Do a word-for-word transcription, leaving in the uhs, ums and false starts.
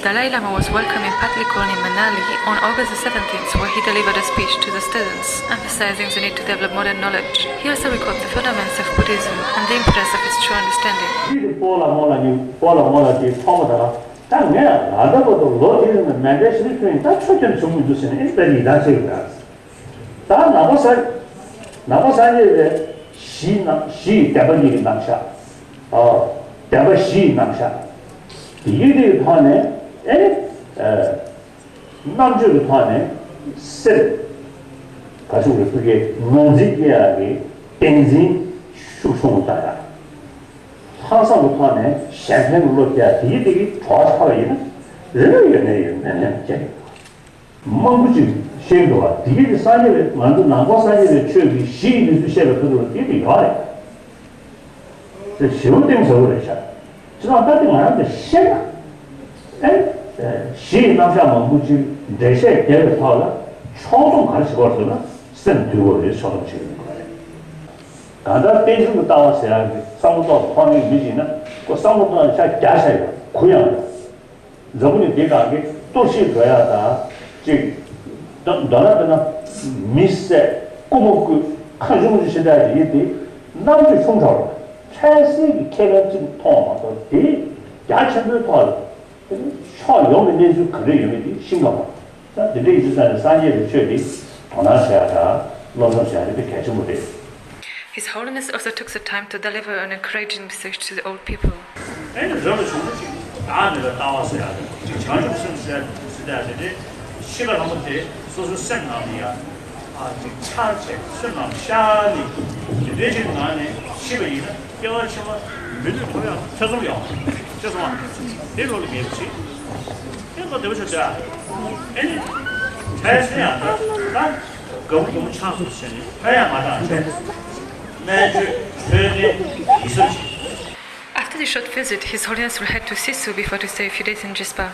Dalai Lama was welcomed in Patlikhol in Manali on August the seventeenth, where he delivered a speech to the students, emphasizing the need to develop modern knowledge. He also recalled the fundaments of Buddhism and the importance of its true understanding. ཤི་དེ་སྤོ་ལ་མོ་ལ་ཉིན་སྤོ་ལ་མོ་ལ་དེ་ཐོག་མ་དང་། ད་ངས་ལ་ད་བར་དུ་ལོ་དེ་རིང་ལ་མེ་མདའི་ཤི་ཐོན་ད་ཆོ་ཐོན་བྱུང་མི་འདུག་ཟེར་ནས་ཨེ་ད་ཡི་ད་ཆེ་གི་ད། ད་ནང་པ་ས་ནང་པ་སངས་རྒྱས་པའི་གཞི་རྣམ་གཞི་ཡི་བདེན་པ་གཉིས་ཀྱི་རྣམ་གཞག་ཨོ། བདེན་པ་བཞི་ཡི་རྣམ་གཞག་དེ་ཡི་དེ་ཡི་ཐོག་ནས་ཨེ་ནི། རྣམ་དཔྱོད་ཀྱི་ཐོག་ནས་སེམས་ག་ཚོད་ཀྱི་ཕུགས་ཀྱི་ངོས་འཛིན་སྐྱེ་ཡག་གི་བསྟན་འཛིན་ཤུགས་ཆུང་བཏང་ཡག་ལྷག་བསམ་གྱི་ཐོག་ནས་གཞན་ཕན་གྱི་བློ་སྐྱེ་ཡག་དེ་ཡི་དེ་གི་གྲོགས་ཆགས་པ་ཡིན་ན་རེ་རེ་ཡོད་ནས་ཡོད་ནས་ནས་སྐྱེ་ཡོད། མང་པོ་ཅིག་ཤེས་འདུག་བ། དེ་ཡི་དེ་སངས་རྒྱས་པའི་ང་ཚོ་ནང་པ་སངས་རྒྱས་པའི་ཆོས་ཀྱི་གཞི་ཡི་ནུས་ཚུལ་བཤད་པའི་ཐོག་ཏུ་དེ་དེ་ཡོད་རེད། དེ་ཞེ་པོ་གཏིང་ཟབ་པོ་རེད་ཤག་ཅི་ལྟར་ལྟ་དེ་ང་རང་དེ་ཤེས་ན། ཨེ། གཞི་ཡི་རྣམ་གཞག་མང་པོ་ཅིག་འགྲེལ་བཤད་རྒྱབ་པའི་ཐོག་ལ་ཕྱོགས་སྡོམ་ག་རེ་བྱེད་དགོས་ཟེར་ན་སེམས་དུལ་དགོས་རེད། ཕྱོགས་སྡོམ་བྱེད་དགོས་རེད། གང་ལྟར་རྟེན་འབྱུང་གི་ལྟ་བ་ཟེར་ཡག་གི་བསམ་བློ་གཏོང་ཐོག་མའི་མི་ཞིག་ན་ཁོ་བསམ་བློ་གཏོང་ཡག་ཤ་རྒྱག་ཤ་ཡོད་གུ་ཡངས་ཡོད། འཛམ་བུ་གླིང་འདི་སྒང་གི་གཏོར་བཤིག་འགྲོ་ཡག་དང་གཅིག་མདོར་ན་དཔེར་ན་མི་བསད་རྐུ་མ་རྐུ་ཁ་ཆུང་ཆུང་ཞིག་འདྲ་ཡིན་ཏེ་རྣམ་དཔྱོད་ཆུང་དྲགས་འཕྲལ་སེལ་གྱི་ཁེ་ཕན་གཅིག་མཐོང་མ་གཏོགས་དེ་རྒྱ་ཆེན་པོའི་ཐོག་ལ་ཕྱོགས་ཡོངས་ཀྱི་གནས་ཚུལ་ག་འདྲ་ཡོད་མེད་དེ་ཤེས་ཀྱི་མ་རེད། ད་དེ་འདྲ་ཡིན་དུས་ཙང་ནས་སངས་རྒྱས་པའི་ཆོས་དེ་དོ་སྣང་བྱེད་ཡག་དང་སློབ་སྦྱོང་བྱེད་ཡག་དེ་དཔེ་གལ་ཆེན་པོ་རེད། His Holiness also took the time to deliver an encouraging message to the old people. ཨེ་ནི་རབ་ཏུ་བྱུང་བ་ཅིག་བདག་མེད་པའི་ལྟ་བ་ཟེར་ཡག་དེ་ཅིག་བྱང་ཆུབ་སེམས་ཟེར་ཟེར་ཡག་དེ་རེད། ཤེས་པ་ལྷ་མོ་དེ་སོ་སོའི་སེམས་ནང་ནས་ཡང་ཨ་ཅིག་འཆར་བྱས་སེམས་ནང་ཤར་ནས་དེ་འདྲའི་ཅིག་ནང་ནས་ཤེས་པ་ཡིན་ན་སྐྱེ་བ་ཕྱི་མ་མི་ལུས་ཐོབ་ཡག་ཐེ་ཚོམ་ཡོང་བ་ཤེས་སོང་བ། དེ་བློ་ལ་ངེས་པ་ཅིག་དེ་ལ་བདེ་བ་ཆོས་ཟེར་ཨེ་ནི་ཕལ་ཆེར་ཡང་ད་ད། དགའ་བོ་དགའ་མོ་ཆགས་སོང་ཟེར་ནས་ཕན་ཡང་མ་བཏང་བྱས། སྨན་བཅོས་འཕྲོད་བསྟེན་ཡིད་གཟབ་བྱས། After the short visit, His Holiness will head to Sisu before to stay a few days in Jispa.